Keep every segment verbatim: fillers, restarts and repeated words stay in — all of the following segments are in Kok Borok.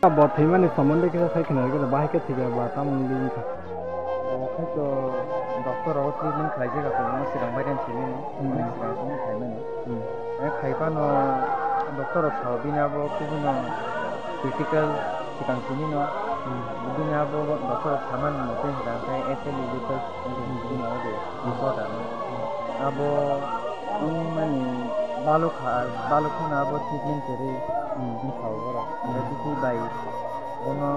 Bo thwimani somondo kisa sai khna rwgwi bahai khe thwiya ba tamo wngwi wngkha. Bo khai to doctor rogo treatment khlaijak, kwbangma swkang bai rani simi no, hmm, onek swkang song khaimani. Hmm. Eh, khai phano doctor rok sao bini abo kubui no critical swkang simi no. Hmm. Bini abo doctor rok samani mote hwnkha khe S L E lethal bini abo de disorder no. Hmm. Abo wngmani balukha, balukha no abo treatment kwrwi, hmm, wngkha borok. Hmm. Omo twi bai bono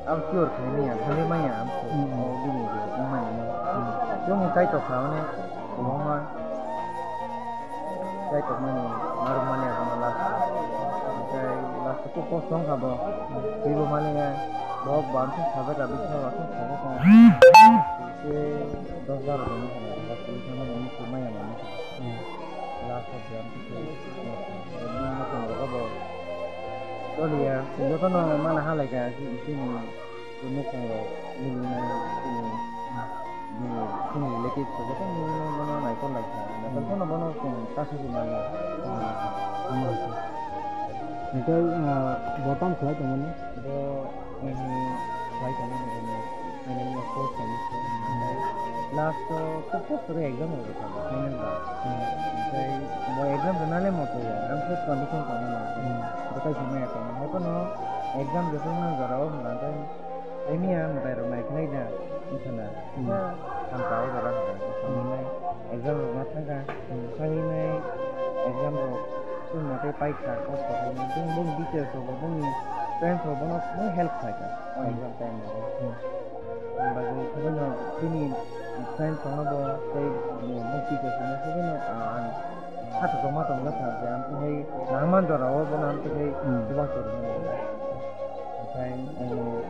abo cure khaimaya, hamwi maya amkhe. Hmm. O bini je wngmani no. Hmm. Chwng kaitor kha hwnwi kwbangma kaitor mani narwkmani abono last. Hwnkhe last o kok kok songkha bo. Hmm. Twibo maliya, bo bangkhe sajak kha, bisi sajak kha. Khe dos baro din wngkha na, dos din wngkha na, maya mani. Hmm. Last o biyang khe bini mokol rogo bo. Doliya, jotono mana halaikha, chini mokol rok, nini, chini, nini, chini relative rok, jotono bono naikol laikha. Naikol phano bono chwng kasu se manya. Hmm. Hwnkhe, ah, bo tamo khlai tongmani? Bo, nini, khlai tongmani, nini, nini, nini, course tongmani. Last o kok kok khe exam rok rwkha, final ba. Hmm. Hwnkhe bo exam rwnani moto ya, ang khe condition tongmani. Hmm. Bo kaisa maya tongmani. Haiphano exam jephru nang jora o hwnba, hwnkhe emiya mwtai rok nai khlai da, wngkha na. Hmm. Hamka o jora hwnba, hmm, exam rok ma thangkha. Hmm. Sainai exam rok chwng mote paikha, kosto khainai. Chwng boni teachers rok bo, boni friends rok bono, bono help khlaikha o, hmm, exam time o. Hmm. Bagwi, kubui no bini friend tongma bo tei bini teacher tongma kubui no, ah, ang khato tongma tongma sa se, ang tei nangman jora o bono ang tei, hmm, chubachu rwmani. Okai, eh,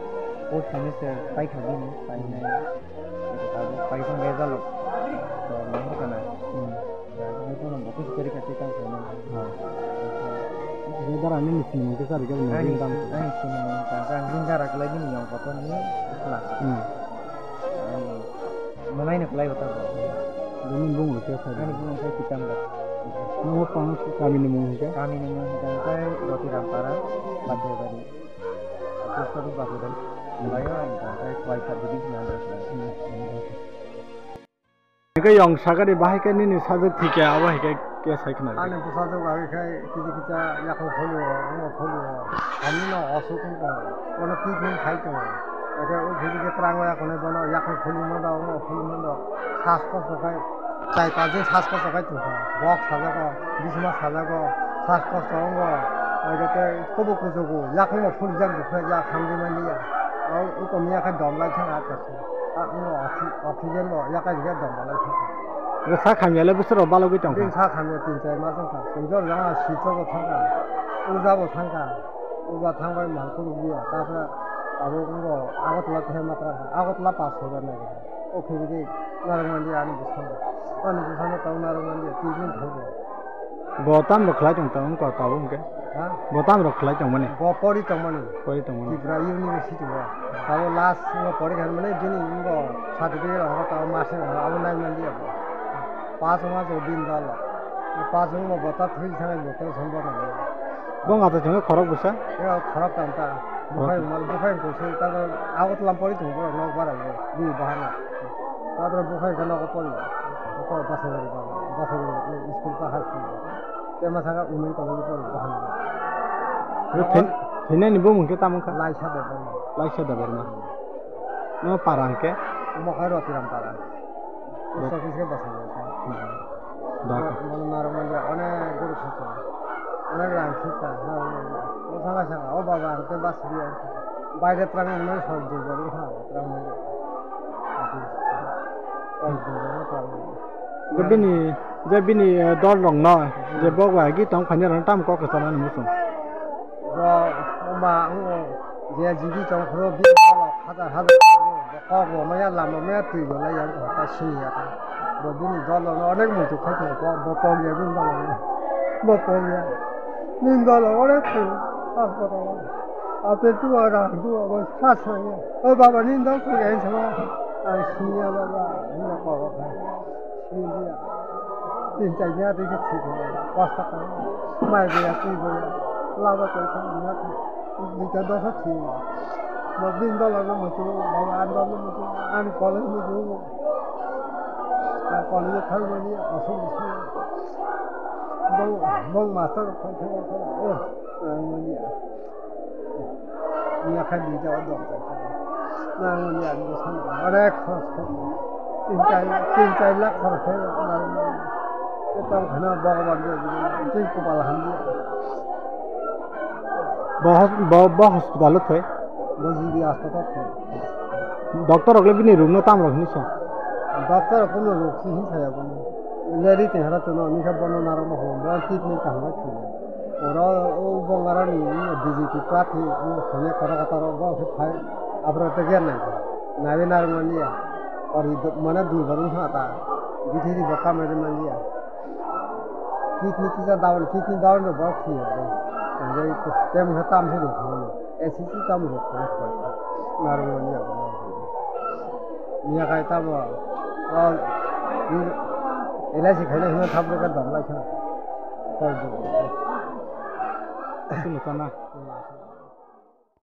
fourth semester paikha bini, painai, hmm, tabuk paisong result rok, to, nangkha na. Hmm. Haiphano bo kuchuk kwrwi kha tei tamo khaimani. Ha. Tei dara nini sinimung khe sari khe bo nini dam khe. Ani sinimung wngkha khe ang bini dara kwlai bini yong kotor ni sikla. Hmm. Ani mwnaino kwlai bo tabuk. Bini bumung khe sari. Ani bumung khe Pitambra. Nang bo pang kami ni mung hwnkhe? Kami ni mung hwnkhe Roti Rampara, Bajai Bari. Post office Bajai Bari. Hmm. Kwlai o ang khe Khwai sub division under kwlai. Hmm. Hingke yong sakari bahai khe nini sajwk thikya abo hai khe khe sai khna. Ani bwsajwk bahai khe kisa kisa yakung khulio, wngo khulio, hamino osuk wng tongo, bono treatment khai tongo. Eke o phiri khe twrang ya khwnai bono yakung khulimo da, wngo khulimo da, sas kosto khai, chai pajin sas kosto khai tongkha, bok sajago, bisma sajago, sas kosto wngo, eke tei kubu kuchugo, yakungno phuljak buphajak hamdi manliya, o eko miya khe dom lai thang a. Ah, wngo oxy-, oxygen bo yakai rwkhe dom balai thangkha. Bwsa khamyale bwswk rok balogwi tongkha. Bini sa khamya tin char mas wngkha. Sumjor jana sitro bo thangkha. Uja bo thangkha. Uja thangbai mangkhor wngya. Tapra abo wngo Agartala thai matra kha. Agartala pas hajar nai kha. O khe bini narwk mandi ani bwskango. Ani bwskango tong narwk mandi. Twi bini thaibo. Bo tam rok khlai tong tong ko tabuk hwnkhe? Ha? Bo tam rok khlai tongmani? Bo pori tongmani. Pori tongmani. Tripura University o. Abo last o pori khan mane bini bo certificate rok tamo marksheet rok abo nai mandi abo. Pass ma jo din dalo. Pas wngma bota thwi thangwi bota song bota. Bo ngato thangwi khorok bwsa? Ya, khorok tam ta. Bukhai mal, bukhai ko se ta, agot lam pori thung boro nok bara yo. Di bahana. Tabra bukhai ka nok pori. Ko basa gari ba, basa gari school ka high school. Te ma saka women college pori bahana. Yo, thin-, thinani bo mungke tamung kha? Laisa Debbarma. Laisa Debbarma. No parang ke? Mo khai Rotiram para. Post office ke basa gari. Dok. Mano narwk manya onek guru khata. Onek rang khita. O sanga sanga, o baba, ang te bas di ang. Baire trang ang nang sor di bari ha, trang manya. Ati. Ol di bari trang manya. Je bini, je bini, eh, dol rong no, je bok bai gi tong phanya rong tam kok sana ni musung. Bo, o ma, o, je jigi tong khro bi, hajar hajar. Kok bo maya lama maya twi bo lai yang ko ta sini ya ka. Bo bini dol no onek muitu khai tong ko, bo kok ya bini dol no. Bo kok ya. Bini dol no onek twi hospital. Ape tu ara tu bo sa sa ya. O baba ni dol ko ya sama. Ai sini ya baba. Ni ko ko. Sini ya. Tin char dia de ke thik hai. Pasta ka. Mai de ya twi bo ya. Laba ko ta ya. Duita dosa thwi. Bo bini dol no muitu, baba ani dol no muitu, ani college muitu. Ani college thangmani asuk bisi. Bong, bong master phai thang thang. Oh, nangmani ya. Ni akhai duita o dol. Nangmani ya, ani bwsa no. Are khos khos. Tin char, tin char lakh khorok khe nangmani. Te tong khana Bhagwan de, jing kopal hamdi. Bo hos-, bo, bo hospital o thai? Bo G B hospital thai. Doctor rok le bini rung no tam rok hinwi sa? Doctor rok no rung si hin saya bo. Leri te hara to no, ni kha bono naro mo ho, bo treatment kaham bai thai. Oro o bongara ni B J P party o hanya kora kata rok bo khe phai, abro te gen nai. Nawi naro mani ya. Ori do-, mana dui barung ha ta. Bithi di bo kamai mani ya. Kidney kisa down, kidney down no bo thwi ya. Ngai tem ha tam se rung ha. S C C tam rung ha. Naro mani ya. Ni ya kai tam. Elai si khai na hino thap ka dam lai kha. Koi do. Sunu kana.